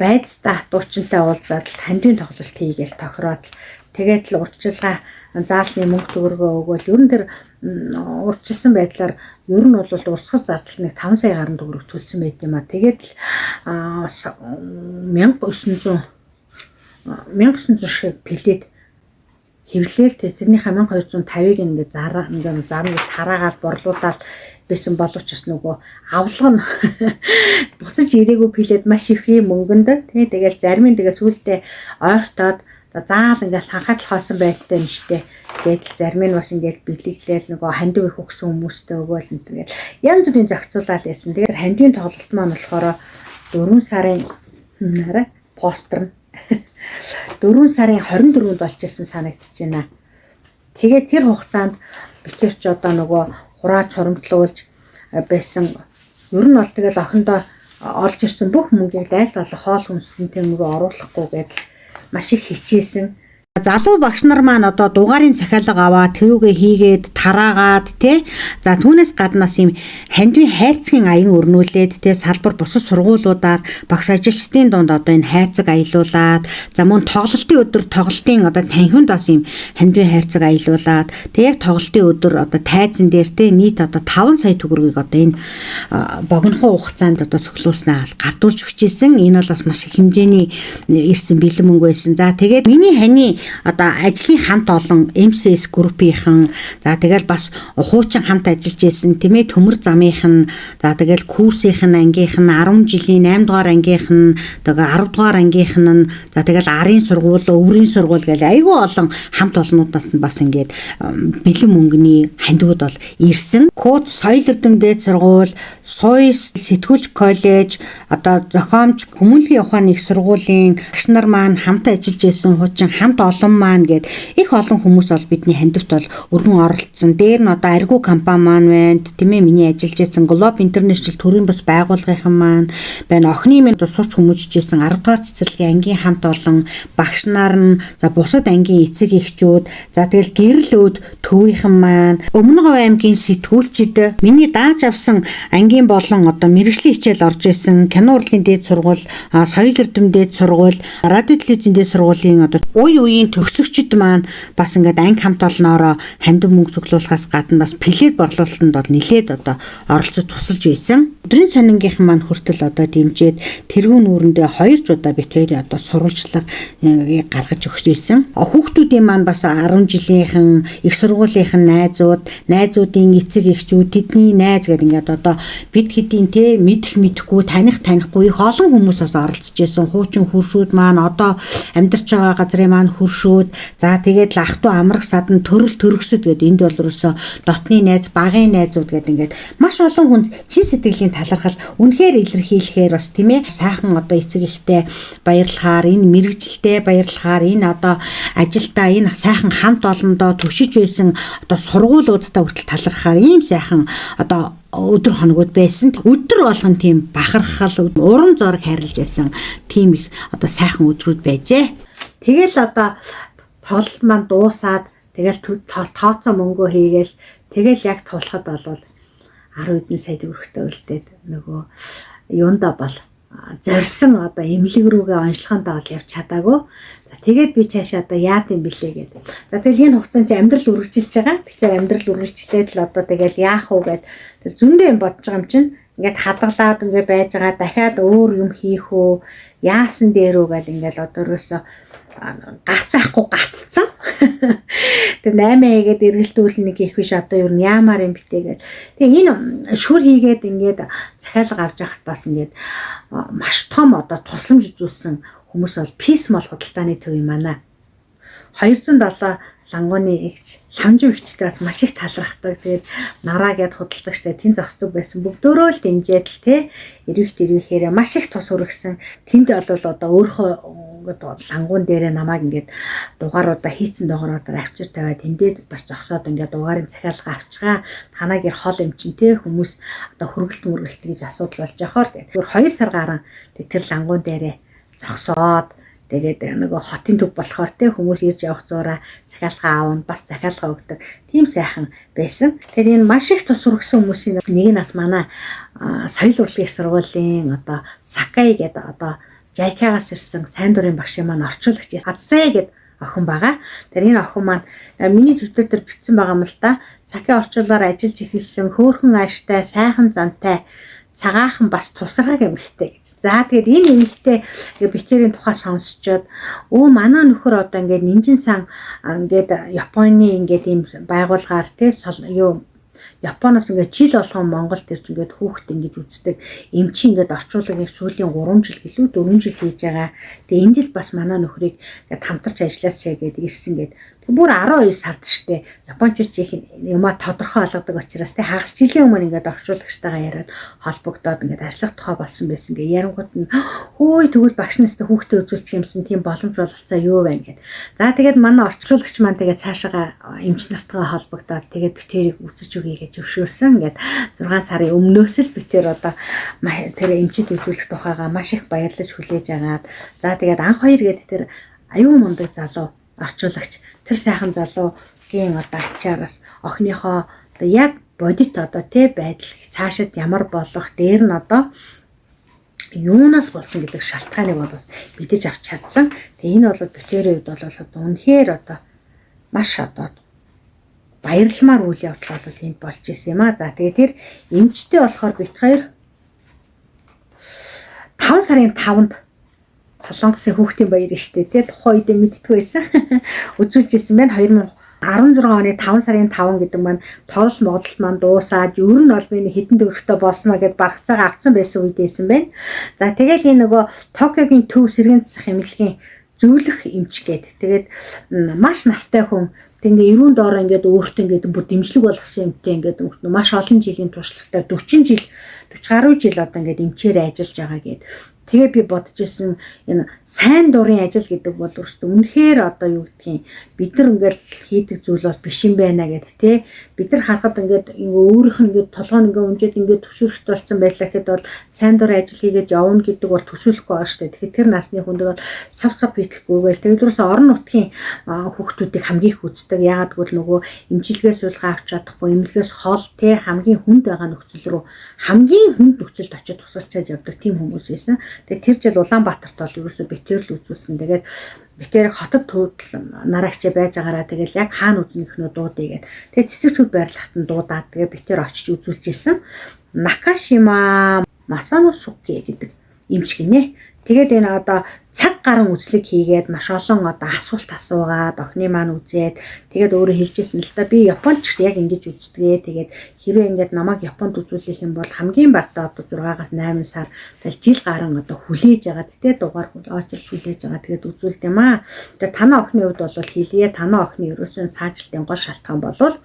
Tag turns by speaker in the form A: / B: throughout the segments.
A: Байцтай дуучинтай уулзаад л хандивын тоглолт хийгээл тохироод л тэгээд л урьдчилгаа заалны мөнгө төгрөгөө өгөөл ер нь тэр урьдчилсан байдлаар ер нь бол урсгал зардал нэг 5 сая гаруй төгрөг төлсөн байт юм а. Тэгээд л 1900 шиг плед хэвлээл тэрнийхээ 1250-ыг ингээд зараа ингээд зарна гэж тараагаал борлуулаад байсан боловч бас нөгөө авлага нь буцаж ирээгүй плед маш их юм мөнгөнд тий. Тэгэл зарим нь тэгээ сүултээ ойртоод заал ингээд санхаад л хоосон байдалтай юм штэ гэдэл зарим нь бас ингээд бэлэглээл нөгөө хандив их өгсөн хүмүүстэй өгөөл энэ тэгэл янз бүрийн зохицуулаад байсан. Тэгээд хандивын тоглолт маань болохоор 4 сарын нараа постэр нь 4 сарын 24-нд болж исэн санагдаж байна. Тэгээд тэр хугацаанд битэр ч одоо нөгөө хурааж хурамтлуулж байсан. Ер нь бол тэгэл охиндоо олж ирсэн бүх мөнгийг айл болох хоол хүнсэнтэй мөнгө оруулахгүй гэдэл маш их хичээсэн.
B: Залуу багш нар маань одоо дугаарын захиалга аваад тэрүүгээ хийгээд тараагаад те, за түүнээс гадна бас юм хандивын хайрцгийн аян өрнүүлээд те, салбар бусад сургуулиудаар багш ажилчдын дунд одоо энэ хайрцаг аялуулад, за мөн тоглолтын өдөр тоглолтын одоо танхимд бас юм хандивын хайрцаг аялуулад тэг яг тоглолтын өдөр одоо тайзан дээр те нийт одоо 5 сая төгрөгийг одоо энэ богинохон хугацаанд одоо цуглуулснаа гардуулж өгч исэн. Энэ бол бас маш их хэмжээний ирсэн бэлэн мөнгө байсан. За тэгээд миний хани одоо ажлын хамт олон MCS группийнхэн, за тэгэл бас хуучин хамт ажиллаж исэн тийм ээ, төмөр замынх нь, за тэгэл курсийнх нь, ангийнх нь, 10 жилийн 8 дугаар ангийнх нь, тэгээ 10 дугаар ангийнх нь, за тэгэл арын сургууль, өврийн сургууль гэл айгүй олон хамт олнуудаас нь бас ингээд бэлэн мөнгөний хандивууд бол ирсэн. Код соёл эрдэм дээд сургууль, Суйс сэтгүүлч коллеж, одоо зохиомж хүмүүнлэгийн ухааны их сургуулийн багш нар маань хамт ажиллаж исэн хуучин хамт олон маань гээд их олон хүмүүс бол бидний хандивт бол өргөн оролцсон. Дээр нь одоо Аргу компани маань байна. Тийм ээ, миний ажиллаж исэн Globe International төрийн бас байгууллагынхан маань байна. Охины минь сурч хүмүүжиж исэн 10 дугаар цэцэрлэгийн ангийн хамт олон багш нар нь, за бусад ангийн эцэг эхчүүд, за тэгэл гэрэл өөд төвийнхэн маань, Өмнө Говь аймгийн сэтгүүлчид, миний дааж авсан ангийн болон одоо мэргэжлийн хичээл орж исэн кино урлагийн дээд сургууль, соёл эрдэм дээд сургууль, радио телевизийн дээд сургуулийн одоо үе үеийн төгсөгчд маань бас ингээд анги хамт олноороо хандив мөнгө цуглуулахаас гадна бас плед борлуулалтанд бол нэлээд одоо оролцож тусалж байсан. Өдрийн сонингийнхан маань хүртэл одоо дэмжиж тэргүүн нүүрэндээ 2 ч удаа бит хоёрын одоо сурвалжлага гаргаж өгч байсан. Хүүхдүүдийн маань бас 10 жилийнхэн, их сургуулийнхан найзууд, найзуудын эцэг эхчүүд, тэдний найз гэдэг ингээд одоо бид хэдийн те мэдэх мэдэхгүй, таних танихгүй их олон хүмүүс бас оролцож байсан. Хуучин хөршүүд маань, одоо амьдарч байгаа газрын маань хөршүүд, за тэгээд л ах トゥ амрах садан төрөл төрөксөд гэдэг энд бол ерөөсө дотны найз, багын найзууд гэдэг ингээд маш олон хүнд чин сэтгэлийн талархал үнэхээр илэрхийлэхээр бас тийм ээ сайхан одоо эцэг эхтэй баярлахаар, энэ мэрэгжилтэй баярлахаар, энэ одоо ажилдаа энэ сайхан хамт олондоо түшиж байсан одоо сургуулиудаа хүртэл талархахаар ийм сайхан одоо өдөр хоногуд байсан. Өдөр болгон тийм бахархал, урам зориг хайрлаж байсан тийм их одоо сайхан өдрүүд байжээ.
A: Тэгэл одоо тоглолт маань дуусаад тэгэл тооцоо мөнгөө хийгээл тэгэл яг тулахад болвол 10 хэдэн сая төгрөгтэй үлдээд нөгөө юунда бол зорьсон одоо эмнэлэг рүүгээ онцлохондоо бол явж чадаагүй. За тэгээд би цаашаа одоо яад юм бэлээ гэдэг. За тэгэл энэ хугацаанд чи амьдрал үргэлжилж байгаа. Тэгэхээр амьдрал үргэлжлээд л одоо тэгэл яах вэ гэд тэр зөндөө юм бодож байгаа юм чинь ингээд хадгалаад ингээд байж байгаа, дахиад өөр юм хийх үү, яасан дээр үү гэл ингээд одоо ерөөсөө гацаахгүй гаццсан. Тэр 8 хийгээд эргэлдүүлнэ нэг их биш, одоо юу яамаар юм битээ гэл. Тэгээ энэ шүр хийгээд ингээд захиалга авч яхад бас ингээд маш том одоо тусламж үзүүлсэн хүмүүс бол Писмол худалдааны төв юм аа. 207 лангууны эгч ламжин эгчтэй бас маш их талархдаг. Тэгээд нараа гэд худалдагчтай тэн зогсдог байсан. Бүгдөө л дэмжиж л те эрвэх дэрвэхээрээ маш их тус хүргэсэн. Тэнд бол одоо өөрийнхөө ингээд лангуун дээрээ намайг ингээд дугааруудаа хийцэн дугааруудаар авчир тавиад тэндээ бас зогсоод ингээд дугаарын захиалга авчгаа танаа гэр хол юм чин те хүмүүс одоо хөргөлт мөргөлт гэж асуудал болж явахаар гэх. 2 сар гарan тэр лангуун дээрээ зогсоод тэгээд нөгөө хотын төв болохоор те хүмүүс ирж явах зуураа захиалга аавна, бас захиалга өгдөг. Тийм сайхан байсан. Тэгэхээр энэ маш их тус хүргэсэн хүмүүсийн нэг нь бас манай соёл урлагийн сургуулийн одоо Сакай гэдэг одоо JICA-гаас ирсэн сайн дурын багшийн маань орчуулагч Адсай гэд охин байгаа. Тэр энэ охин маань миний Twitter дээр бичсэн байгаа юм л да. Саки орчуулгаар ажиллаж эхэлсэн хөөхөн ааштай, сайхан зантай, цагаахан бас тусархаг эмэгтэй гэж. За тэгээд энэ эмэгтэй битэрийн тухай сонсчоод өө манай нөхөр одоо ингээд нинжин сан ингээд Японы ингээд ийм байгуулгаар те юу Японоос ингээд жил болгон Монголд ирж ингээд хүүхэд ингэж үздэг. Эмчи ингээд орчуулагын сүүлийн 3 жил гэлүү 4 жил хийж байгаа. Тэгээ энэ жил бас манай нөхрийг ингээд хамтарч ажиллаач гээд ирсэн гээд. Тэг бүр 12 сард штэ. Япончууд их юмаа тодорхой олгодог учраас тэг хагас жилийн өмнө ингээд орчуулагчтайгаа яриад холбогдоод ингээд ажиллах тухай болсон байсан гэ. Ярангууд нь хөөе тэгвэл багш настай хүүхдээ үзүүлчих юмсан тийм боломж бололцоо юу байна гэд. За тэгээд манай орчуулагч маань тэгээд цаашаага эмч нартайгаа холбогдоод тэгээд битэрийг үзэж өгье гэж зөвшөөрсөн. Ингээд 6 сарын өмнөөс л битэр одоо тэр эмчид үзүүлэх тухайгаа маш их баярлаж хүлээж агаад за тэгээд анх хоёр гээд тэр аюун мундаг залуу орчуулагч тэр сайхан залуугийн одоо ачаараас охиныхоо одоо яг бодит одоо тэ байдал цаашид ямар болох дээр нь одоо юунаас болсон гэдэг шалтгааныг бол мэдэж авч чадсан. Тэгээ энэ бол битэрийн хувьд бол одоо үнэхээр одоо маш одоо баярламаар үйл явдал бол энд болж исэн юм а. За тэгээ тэр эмчтэй болохоор бит хоёр 5 сарын 5-нд Солонгосын хүүхдийн баяр штэ тий тухайн үед мэддэггүй байсан. Үзүүлж исэн байна 2016 оны 5 сарын 5 гэдэг маань торол модлол маань дуусаад ер нь бол би хэдэн төгрөгтэй болсноо гэд баргацаагаа авцсан байсан үед байсан байна. За тэгэл энэ нөгөө Токиогийн төв сэргээн засах эмнэлгийн зөвлөх эмч гээд тэгээд маш настай хүн тэг ингээ эрүүн доор ингээд өөртөө ингээд бүр дэмжлэг болгосон юмтай ингээд маш олон жилийн туршлагатай 40 жил 40 гаруй жил одоо ингээд эмчээр ажиллаж байгаа гээд. Тэгээ би бодож исэн энэ сайн дурын ажил гэдэг бол өөрөөсөө үнэхээр одоо юу гэдгийг бид нар ингээд хийдэг зүйл бол биш юм байна гэд те. Бид нар харахад ингээд өөрийнх нь ингээд толгой нь ингээд үнжээд ингээд төвшөрөхт болсон байлаа гэхэд бол сайн дурын ажил хийгээд явна гэдэг бол төсөөлөхгүй байгаа шүү дээ. Тэгэхээр тэр насны хүндэг бол сав сав битлэхгүйгээл тэгээд өөрөөсөө орон нутгийн хүүхдүүдийг хамгийн их үздэг. Яагаад гэвэл нөгөө эмчилгээ суулгаа авч чадахгүй эмнэлгээс хол те хамгийн хүнд байгаа нөхцөл рүү хамгийн хүнд нөхцөлд очиж тусалчаад явдаг тийм хүмүүс байсан. Тэгээд тэр жил Улаанбаатарт бол ерөөсөө битэр л үзүүлсэн. Тэгээд битэр хотод төвд нараагчаа байж байгаараа тэгэл яг хаана үзнэ гэх нүү дуудъя гэд. Тэгээд цэцэг сүд байрлахт нь дуудаад тэгээд битэр очиж үзүүлж исэн. Накашима Масаносуке гэдэг эмч гинэ. Тэгээд энэ одоо цаг гарan үзлэг хийгээд маш олон одоо асуулт асуугаад охины маань үзээд тэгээд өөрөө хэлжсэн л да би Японд ч гэсэн яг ингэж үздэгэ. Тэгээд хэрвээ ингээд намайг Японд үзүүлэх юм бол хамгийн багадаа одоо 6-аас 8 сар тэгэл жил гарan одоо хүлээж агаад тэ дугаар очилж хүлээж байгаа тэгээд үзүүлд юм аа. Тэгээд танаа охины хувьд бол хэлье. Танаа охины ерөөсөн цаашлтын гол шалтгаан болвол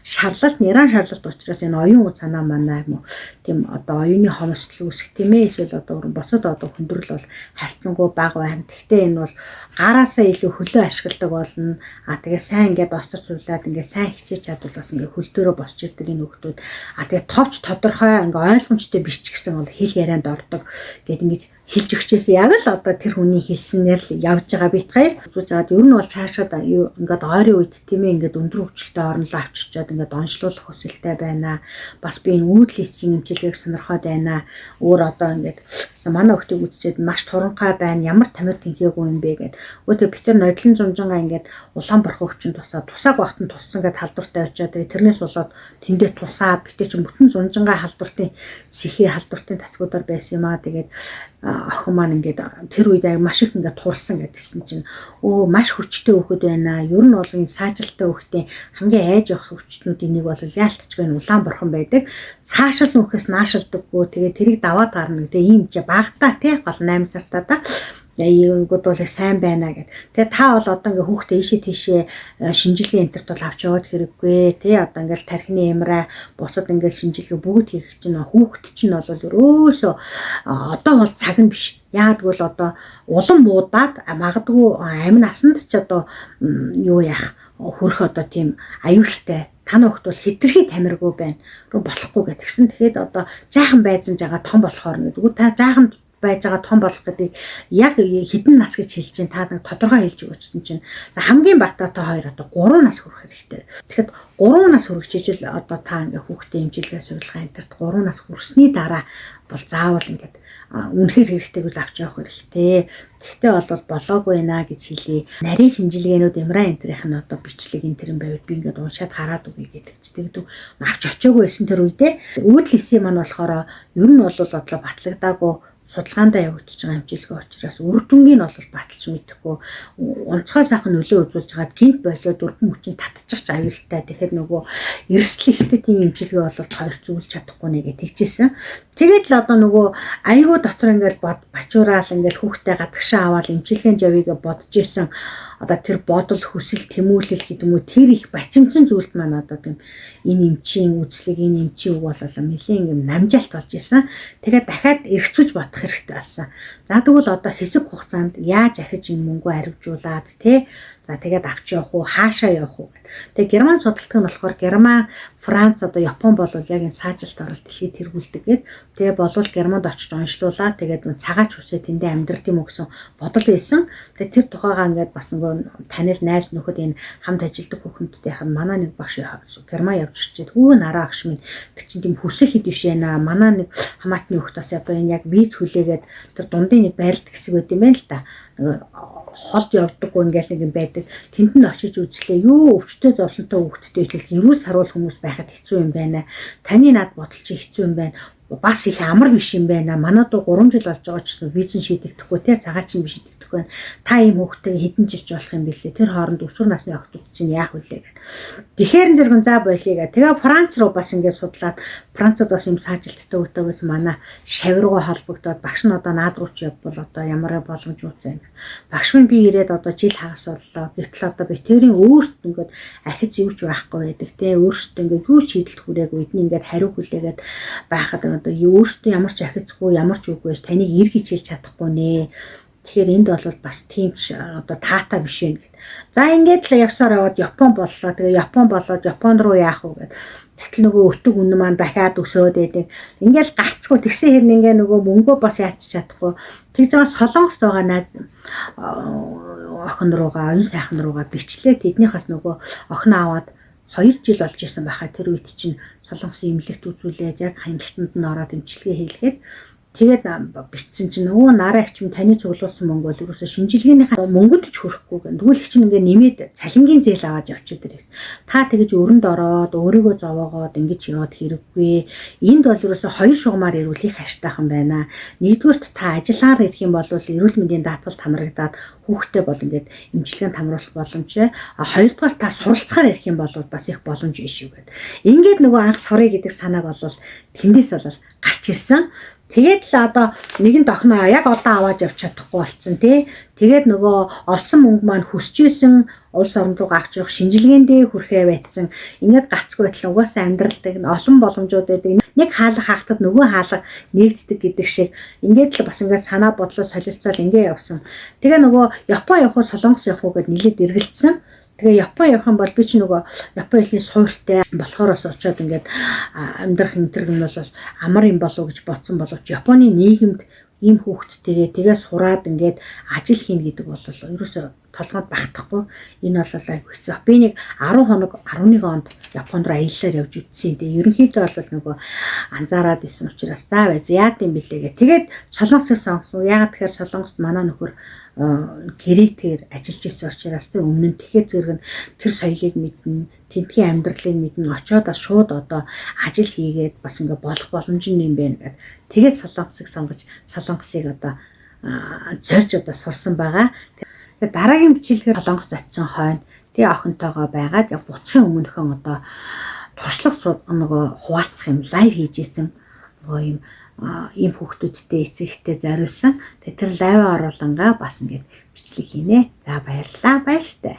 A: шарлалт, нэран шарлалт учраас энэ оюун санаа манаа юм уу тийм одоо оюуны хомсдол үүсэх тийм ээ эсвэл одоо бусад одоо хүндрэл бол харьцангуй бага байна. Гэхдээ энэ бол гараасаа илүү хөлөө ашигладаг болно. А тэгээ сайн ингээд босч суулаад ингээд сайн хичээж чадвал бас ингээд хөл дөрөө босч ирдэг энэ хүмүүс. А тэгээ товч тодорхой ингээд ойлгомжтой биш ч гэсэн бол хэл ярианд ордог гэд ингэж хэлж өгчээсэн. Яг л одоо тэр хүний хэлснээр л явж байгаа бит хоёр. Үзүүлж аваад ер нь бол цаашаад ингээд ойрын үед тийм ээ ингээд өндөр хөгжилтэй орнолоо авчирчаад ингээд онцлуулах хүсэлтэй байна. Бас би энэ үүдэл эцсийн эмчилгээг сонирхоод байна. Өөр одоо ингээд манай охтыг үзчихэд маш туранхай байна. Ямар тамир тэнхээгүй юм бэ гэд. Өө тэр бид тэр нодлон зунжангаа ингээд улаан борхон өвчин тусаад тусааг багтан туссан гэд халдвартай очиад тэгээ тэрнээс болоод тэндээ тусаад битээ чинь бүтэн зунжангаа халдвартын сэхээ халдвартын тасгуудаар байсан юм аа. Тэгээд охин маань ингээд тэр үед аяг маш их ингээд турсан гэдгийгсэн чинь өө маш хүчтэй хүүхэд байна. Ер нь бол энэ саажилттай хүүхдийн хамгийн айж явах хүчтнүүдийн нэг бол яалтчгүй нь улаан бурхан байдаг. Цаашил нөхөөс наашилдаггүй. Тэгээ тэрийг даваад гарна гэдэг ийм ч багтаа тий гол 8 сартаа да юугууд бол сайн байна гэд. Тэгээ та бол одоо ингээ хүүхдээ ийшээ тийшээ шинжилгээ энтерт бол авч яваад хэрэггүй тий одоо ингээл тархины эмраа бусад ингээл шинжилгээ бүгд хийх чинь хүүхэд чинь бол ерөөсөө одоо бол цаг нь биш. Яагаад гэвэл одоо улам муудаад магадгүй амин насанд ч одоо юу яах хөрөх одоо тийм аюултай таны хүүхд бол хитрхи тамиргүй байна. Рүү болохгүй гэтгсэн. Тэгэхээр одоо жаахан байзан жагаа том болохоор гэдэг. Та жаахан байж байгаа том болох гэдэг яг хэдэн нас гэж хэлж чинь та нэг тодорхой хэлж өгөөчсөн чинь хамгийн багтаа та хоёр одоо 3 нас хүрэх хэрэгтэй. Тэгэхэд 3 нас хүрчихвэл одоо та ингээ хүүхдээ эмчилгээ судалгаа энэ тэрт 3 нас хүрсний дараа бол заавал ингээд үнэхээр хэрэгтэй гэж авч явах хэрэгтэй. Тэгтээ бол болоогүй наа гэж хэлье. Нарийн шинжилгээнүүд MRI энтерийнх нь одоо бичлэг энэ тэр юм байвал би ингээд уншаад хараад үгүй гэдэг ч тэгдэг. Авч очиагүй байсан тэр үедээ. Үүдэл хэсгийн маань болохоор ер нь бол одоо батлагдаагүй судалгаандаа явагдаж байгаа эмчилгээ учраас үр дүнгийн нь бол баталж мэдэхгүй онцгой сайхан нөлөө үзүүлж байгаад гинт болоод өргөн хүчин татчих аюултай. Тэгэхээр нөгөө эрсдэл ихтэй тийм эмчилгээ бол хоёр зүйлж чадахгүй нэ гэж тэгжсэн. Тэгээд л одоо нөгөө айгүй дотор ингээл бод бачуураал ингээл хүүхдээ гадагшаа аваад эмчилгээнд явъя гэж бодож исэн. Одоо тэр бодол, хүсэл, тэмүүлэл гэдэг юм уу тэр их бачимдсан зүйлд маань одоо тийм энэ эмчийн үзлэг, энэ эмчийн үг бол нэлээд юм намжаалт болж исэн. Тэгээд дахиад эргэцүүлж бодох хэрэгтэй болсон. За тэгвэл одоо хэсэг хугацаанд яаж ахиж энэ мөнгөө харивжуулаад те за тэгээд авч явах уу, хаашаа явах уу гэд. Тэгээд Герман судалдаг нь болохоор Герман, Франц, одоо Япон бол яг энэ саажилт орол дэлхийд тэргүүлдэг гэд. Тэгээ болвол Германд очиж онцлуулаа. Тэгээд цагаач үсээ тэндээ амьдрах юм уу гэсэн бодол байсан. Тэгээд тэр тухайгаа ингээд бас нөгөө танил найз нөхөд энэ хамт ажилладаг хүүхнүүдтэйх нь манай нэг багш Герман явж ирчээд хүү нараа агш минь тэр чинь тийм хүсэх хэд биш ээ. Манай нэг хамаатны хүүхд бас одоо энэ яг виз хүлээгээд тэр дундын нэг байралт хэсэг байт юм байна л та. Нөгөө холд явдаггүй ингээл нэг юм байдаг. Тэнд нь очиж үзлээ. Юу өвчтөй зовлонтой хүүхдтэй итэл эрүүл саруул хүмүүс байхад хэцүү юм байна. Таны над бодол чи хэцүү юм байна. Бас их амар биш юм байна. Манай дүү 3 жил болж байгаа ч гэсэн визэн шийдэгдэхгүй те цагаа чинь биш шийдэгдэхгүй байна. Та ийм хүүхдтэй хэдэн жилж болох юм бэлээ. Тэр хооронд өсвөр насны охтууд чинь яах вүлээ гэд. Тэгэхээр зэрэгэн за болиё гэ. Тэгээ Франц руу бас ингээд судлаад Францад бас юм саажилттай өгтөөгөөс манай шавь руугаа холбогдоод багш нь одоо наад руу ч явбал одоо ямар боломж үүсэ гэсэн. Багш минь би ирээд одоо жил хагас боллоо. Гэтэл одоо би тэрийн өөрт ингээд ахиц юу ч байхгүй байдаг те. Өөртөө ингээд юу шийдэлт хүрээгүй эдний ингээд хариу хүлээгээд байхад одоо өөртөө ямар ч ахицгүй ямар ч үгүй байж таныг ир гэж хэлж чадахгүй нэ. Тэгэхээр энд бол бас тийм ч одоо таатай биш юм гэд. За ингээд л явсаар яваад Япон боллоо. Тэгээ Япон болоод Япон руу яах вэ гэд. Тэгтэл нөгөө өтөг үнэ маань дахиад өсөөд байдаг. Ингээл гарцгүй тэгсэн хэрнэ ингээ нөгөө мөнгөө бас яач чадахгүй. Тэг заа Солонгост байгаа найз охин руугаа, оюун сайхан руугаа бичлээ. Тэднийхээс нөгөө охин аваад 2 жил болж исэн байхаа тэр үед чинь Солонгосын эмнэлэгт үзүүлээд яг хяналтанд нь ороод эмчилгээ хийлгээд тэгээд бичсэн чинь нөгөө нараа их чинь таны цуглуулсан мөнгө бол ерөөсөө шинжилгээнийхээ мөнгөнд ч хүрэхгүй гэн. Тэгвэл их чинь ингээ нэмээд цалингийн зээл аваад явчихдаг гэсэн. Та тэгэж өрөнд ороод өөрийгөө зовоогоод ингэж яваад хэрэггүй. Энд бол ерөөсөө хоёр шугамар ирүүл их аштайхан байна. Нэгдүгüрт та ажиллаар ирэх юм бол эрүүл мэндийн даатгалд хамрагдаад хүүхдтэй бол ингээд эмчилгээнд хамруулах боломжтой. А хоёрдугаар та суралцахаар ирэх юм бол бас их боломж биш үү гэд. Ингээд нөгөө анх сурыг гэдэг санааг бол тэндээс бол гарч ирсэн. Тэгээд л одоо нэгэн дохноо яг одоо аваад явж чадахгүй болцсон тий. Тэгээд нөгөө олсон мөнгө маань хүсэж исэн улс орн руу авч явах шинжилгээндээ хүрэхээ байтсан. Ингээд гарцгүй байтал угаасаа амьдралдаг олон боломжууд байдаг. Нэг хаалга хаахтад нөгөө хаалга нэгддэг гэдэг шиг ингээд л бас ингээд санаа бодлоо солилцоол ингээ явсан. Тэгээ нөгөө Япон явах уу Солонгос явах уу гэд нилээд эргэлдсэн. Тэгээ Япон явах юм бол би ч нөгөө Япон хэлний суурьтай болохоор бас очиод ингээд амьдрах энэ төр юм бол амар юм болов гэж бодсон боловч Японы нийгэмд ийм хүүхдтэйгээ тэгээ сураад ингээд ажил хийнэ гэдэг бол ерөөсөө толгойд багтахгүй. Энэ бол айгүй хэцүү. Би нэг 10 хоног 11 онд Японд руу аяллаар явж үтсэн. Тэгээ ерөнхийдөө бол нөгөө анзаараад исэн учраас заа байж яад юм бэлээ гэ. Тэгээд Солонгосыг сонгосон. Яагаад тэгэхээр Солонгост манай нөхөр гэрээгээр ажиллаж исэн учраас тэг өмнө нь тэгэхээр зэрэг нь тэр соёлыг мэднэ, тентгийн амьдралыг мэднэ. Очоод бас шууд одоо ажил хийгээд бас ингээ болох боломж нь юм байна гэд. Тэгээд Солонгосыг сонгож Солонгосыг одоо зорж одоо сурсан байгаа. Тэгээд дараагийн бичлэгээр Солонгост очисон хойно тэгээ охинтойгоо байгаад яг буцахын өмнөхөн одоо туршлага нөгөө хуваалцах юм live хийж исэн нөгөө юм ийм хүүхдүүдтэй эцэгтэй зориулсан. Тэгээ тэр live оруулангаа бас ингээд бичлэг хийнэ. За баярлалаа. Баяртай.